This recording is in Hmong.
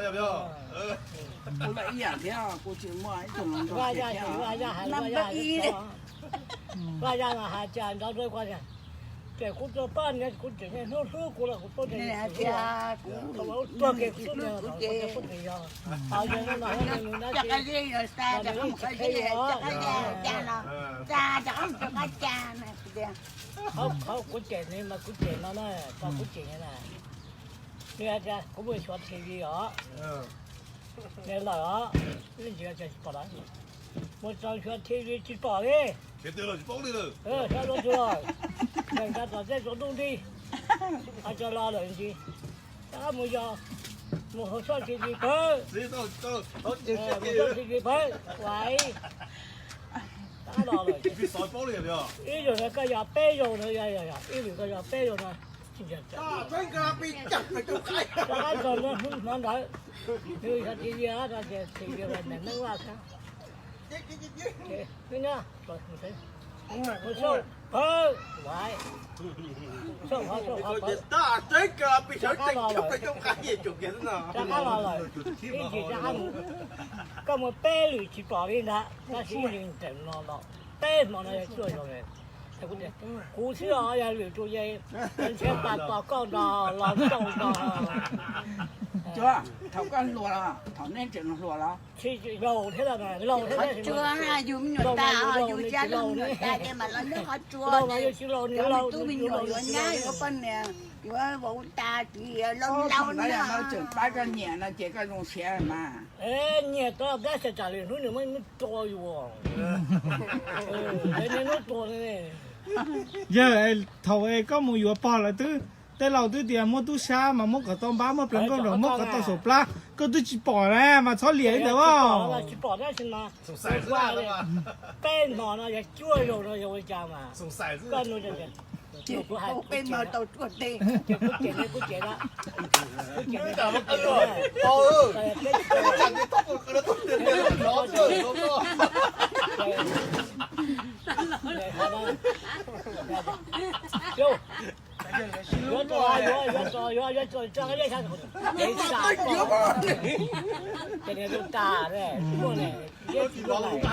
Kuv ib yam thiab, kuv tsis muaj ib tug hluas nraug tiag thiab. Vaj Yaj mas hais tias nrov nrov kuv tias, ces kuv tus poj niam kuv tseem niaj hnub hlub kuv los kuv poj niam tias kuv tuag kiag kuv xub ntiag kuv tias poj niam yog, yog no yog nws nab tsis, nws tsis qhia yus, qhov kuv cem nws mas kuv cem no na, kuv cem na, nws hais tias kuv mus xyuas T V os, nws lawm os, ib ntsis tsis pom lawm, mus txog xyuas T V tsis pom li, xyov dua twg lawm, nees nkaum tom tej tsaus ntuj nti, ho tso los lawm ntsis, rov qab mus yos, mus hauv soj T V pawg, mus soj T V pawg, ua rov qab los lawm. Ib zaug no koj yos peb zaug no, ib lwm koj yos peb zaug no, rov qab txog hnub ntawd, nws yog T V no ces T V neeg neeb vaj xwb. Mus soj pawg, ua soj pawg, rov qab los lawm, rov qab los lawm, ib ntsis rov qab mus, koj mus peb lwm tsis pom li ntag, tab sis ib ntsis tseem no los peb hmo no yog cuaj zaug. Kuv xwb os, yog lwm tus ces ntshe pas tos koj nrog los tsaus nrog. Cuab, thaum koj hluas los, thaum neb tseem hluas los? Tsis laus thiab, laus thiab, yus me nyuam tas, yus cov me nyuam tas ces mam los neb qhov tsua, yus tub me nyuam yuav nyab yuav poj niam, yuav vauv tas ces laus laus no tseem pab koj nyiam no ces koj zoo siab mas. Nyiam tau plab xyov tsam lwm hnub nws muab nws tua yus. Yog thaum es koj mus yuav pog lawm twb, tej laus twb tias muab tub sab mas muab kom tau npab, muab pleev nkauj nraug muab kom tau saum plab, koj twb tsis pom na mas txhob liam li ntawd os. Peb hmo no yog cuaj zaug no yog ua cas mas, koj nug, ces kuv peb hmo tau cuaj teg, ces kuv cem, kuv cem na, kuv cem, yuav, yuav, yuav, yuav, yuav, yuav, yuav, yuav, yuav,